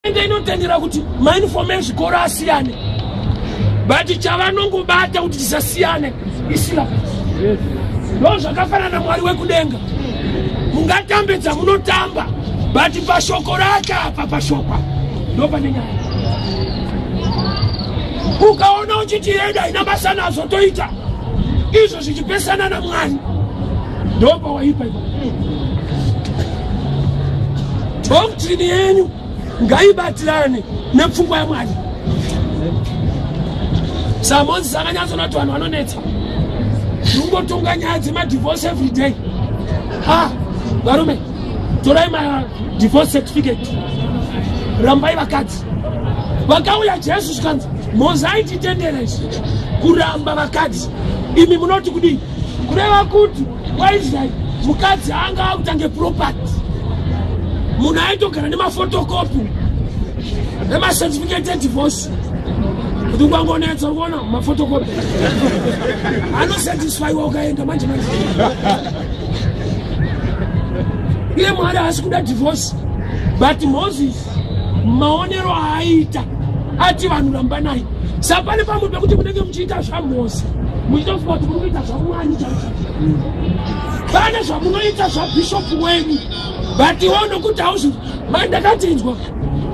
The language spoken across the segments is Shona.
Hurumende inotendera kuti maunifomu ezvikoro asiyane, but chavanongobata kuti chisasiyane isyllabus. Ndo zvakafanana Mwari wekudenga, mungatambe dzamunotamba, but pashoko rake apa, pashoko ndo pane nyaya. Ukaona uchiti yedu haina basa nazvo, toita izvo zvichipesana naMwari, ndopawaipa ipapo. Doctrine yenyu ngaibatirane nepfungwa yaMwari. SaMozisi akanyatsoona kuti vanhu vanonetsa, ungotonga nyaya dzemadivorce every day. Ha, varume, torai madivorce certificate, rambai vakadzi. Vakauya Jesu, zvikanzi, "Mozisi aititendera izvi kuramba vakadzi, imi munoti kudii?" Kureva kuti kwaIsraeri mukadzi anga akutange property. Munhu aitogara nemaphotocopy emacertificate edivorce, kuti ukwangonetsa, urikuona maphotocopy anosatisfaiwa, ukaenda manje manje. Iye Mwari haasi kuda divorce, but Moses maonero aaita ati vanhu rambanai. Sapane pamwe pekuti munenge muchiita zvaMosi, muchitofunga kuti muri kuita zvaMwari chaizvo. Pane zvamunoita zvabhishopu wenyu, but iwo nokuti hauzi mandakatinzwa.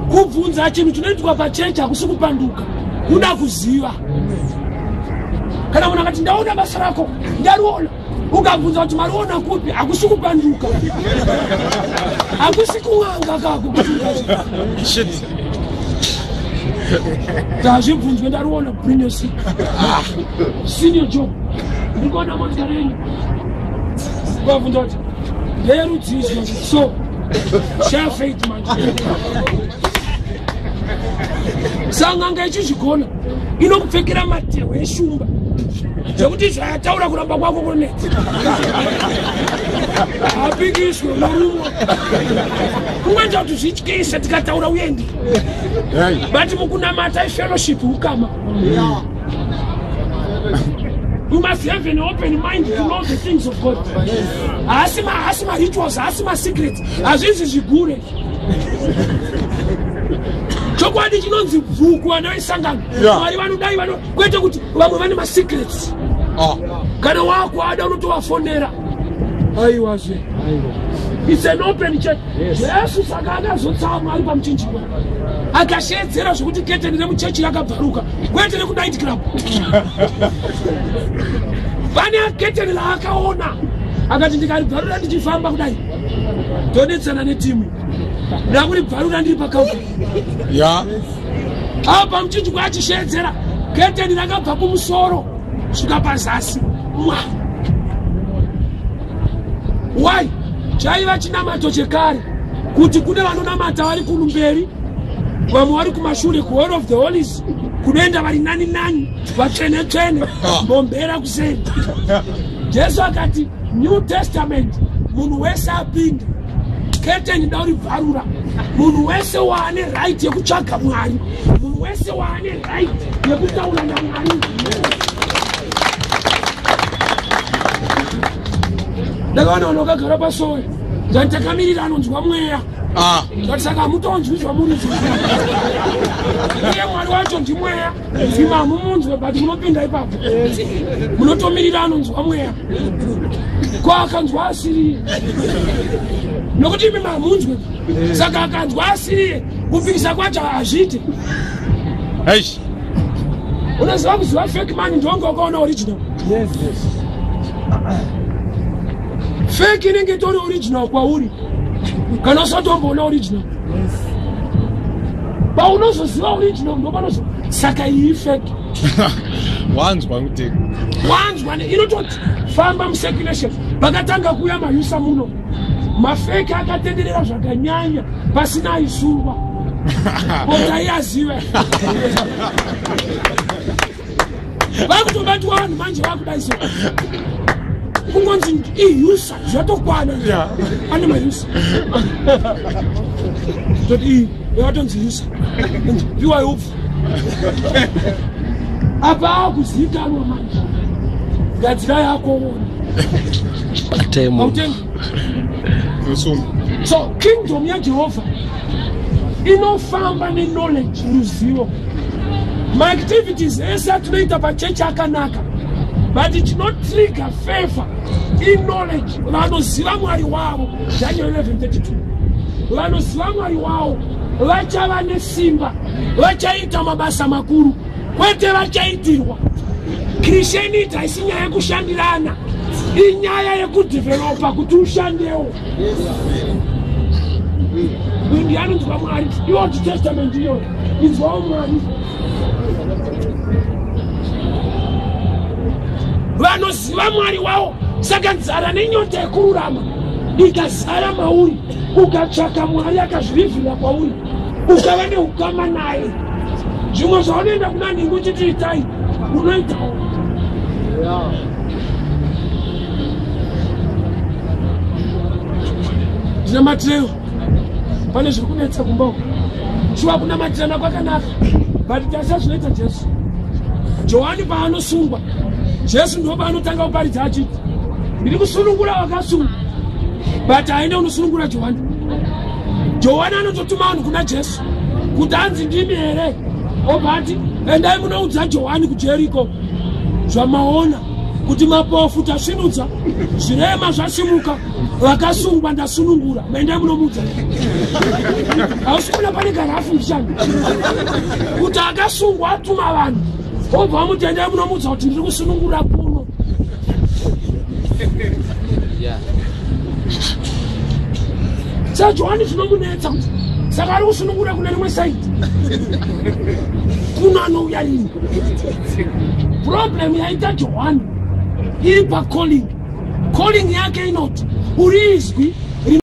Kubvunza chinhu chinoitwa pachechi hakusi kupanduka, kuda kuziva. Kana munhu akati, "Ndaona basa rako, ndariona," ukabvunza kuti, "Mariona kupi?" hakusi kupanduka, hakusi kun'anga kako. Shit. Tazvibvunzwe, ndariona brilliance, senior job, ndikuona motikari yenyu, ukabvunza kuti ndeyerudzii, so share faith manje. Sanganga ichizvigona inokupfekera matehwe eshumba, zvekuti zvayataura kuramba kwako kunonetsa, hapikiswe, unorumwa. Kungoita kuti zvityise, tikataura uendi. Hey. But mukunamata ifellowship, ukama. You must have an open mind to know the things of God. Haasi marituals, haasi masecrets, hazvizi zvigure. Chokwadi chinonzi bvuku, vana vesangano. Mwari vanodai vano, kwete kuti vamwe vane masecrets. Kana wakwada unotovafonera. Aiwazve, it's an open church. Jesu saka akazotsamwa ari pamuchinjikwa, akashedzera zvokuti keteni remuchechi rakabvaruka, kwete rekunight club. Pane keteni raakaona, akati, "Ndikaribvarura ndichifamba kudai, tonetsana netimu. Ndakuribvarura ndiri paCalvary." Apa muchinjikwa achishedzera, keteni rakabva kumusoro svika pazasi mwa. Why? Chaiva chinamato chekare kuti kune vanonamata vari kumberi, vamwe vari kumashure, kuHoly of the Holies kunoenda vari nani nani, vatsvene tsvene, mbombera kuseri. Jesu akati, New Testament, munhu wese apinde, keteni dauribvarura. Munhu wese waane right yekutsvaga Mwari, munhu wese waane right yekutaura naMwari. Ndakaona vanhu vakagara pasowe, ndati takamirira anonzwa mweya. Ndati saka hamutonzwi zvamuri, iye Mwari wacho ndimweya, imi hamumunzwe, but munopinda ipapo, munotomirira anonzwa mweya. Ko akanzwa asiriye? Nokuti imi mamunzwe, saka akanzwa asiriye, kupikisa kwacho hazviite. Eish. Unoziva, kuziva fake money ndonge wakaona original. Fake inenge itori original kwauri kana usati wamboona original. Paunozoziva original, ndopanozo saka iyi fake. Wanzwa kuti Wanzwa inototi famba mucirculation. Pakatanga kuuya mayusa muno, mafake akatenderera zvakanyanya, pasina aisungwa, otaiazive vakutobatwa vanhu manje vakudai, so kungonzi iusa zvatokwana. Ane mayusa toti iyi yakatonzi usa, piwai upfu apa, akuzivikanwa manje, gadzirai akoona. Temo. Autenga. Usungwa. So kingdom yaJehovha. Inofamba neknowledge, ruzivo. Maactivities ese atinoita pachechi akanaka, but chinotrigger favor iknowledge. Vanoziva Mwari wavo, Daniel 11:32, vanoziva Mwari wavo vachava nesimba, vachaita mabasa makuru, kwete vachaitirwa. Christianity haisi nyaya yekushandirana, inyaya yekudhevhelopa kuti ushandewo. Uyu ndiye anonzwa Mwari. IOld Testament iyoyo, inzwawo Mwari. Vanoziva Mwari wavo. Saka nzara nenyota yekururama ikazara mauri, ukatsvaka Mwari, akazvirivhira kwauri, ukava neukama naye, zvimwe zvaunoenda kuna nhingi uchiti itai, unoitawo. Ndinamatireyo, pane zviri kunetsa kumba uko. Shuwa, kunamatirana kwakanaka, but tarisa zvinoita Jesu. Johani paanosungwa, Jesu ndo paanotanga kuparidza achiti, "Ndiri kusunungura vakasungwa," but aende unosunungura Johani. Johani anototuma vanhu kuna Jesu kuti anzi, "Ndimi here?" Obva ati, "Endai munoudza Johani kuJeriko zvamaona, kuti mapofu tasvinudza, zvirema zvasimuka, vakasungwa ndasunungura. Maendai munomuudza." Hausi kuona pane karafu ndichani kuti akasungwa atuma vanhu, obva vamuti, "Endai munomuudza kuti ndiri kusunungura kuno." Saka Johani zvinomunetsa kuti saka ari kusunungura kune rimwe side, kuno anouya rini? Problem yaita Johani iri pacalling. Calling yake inoti uri izwi.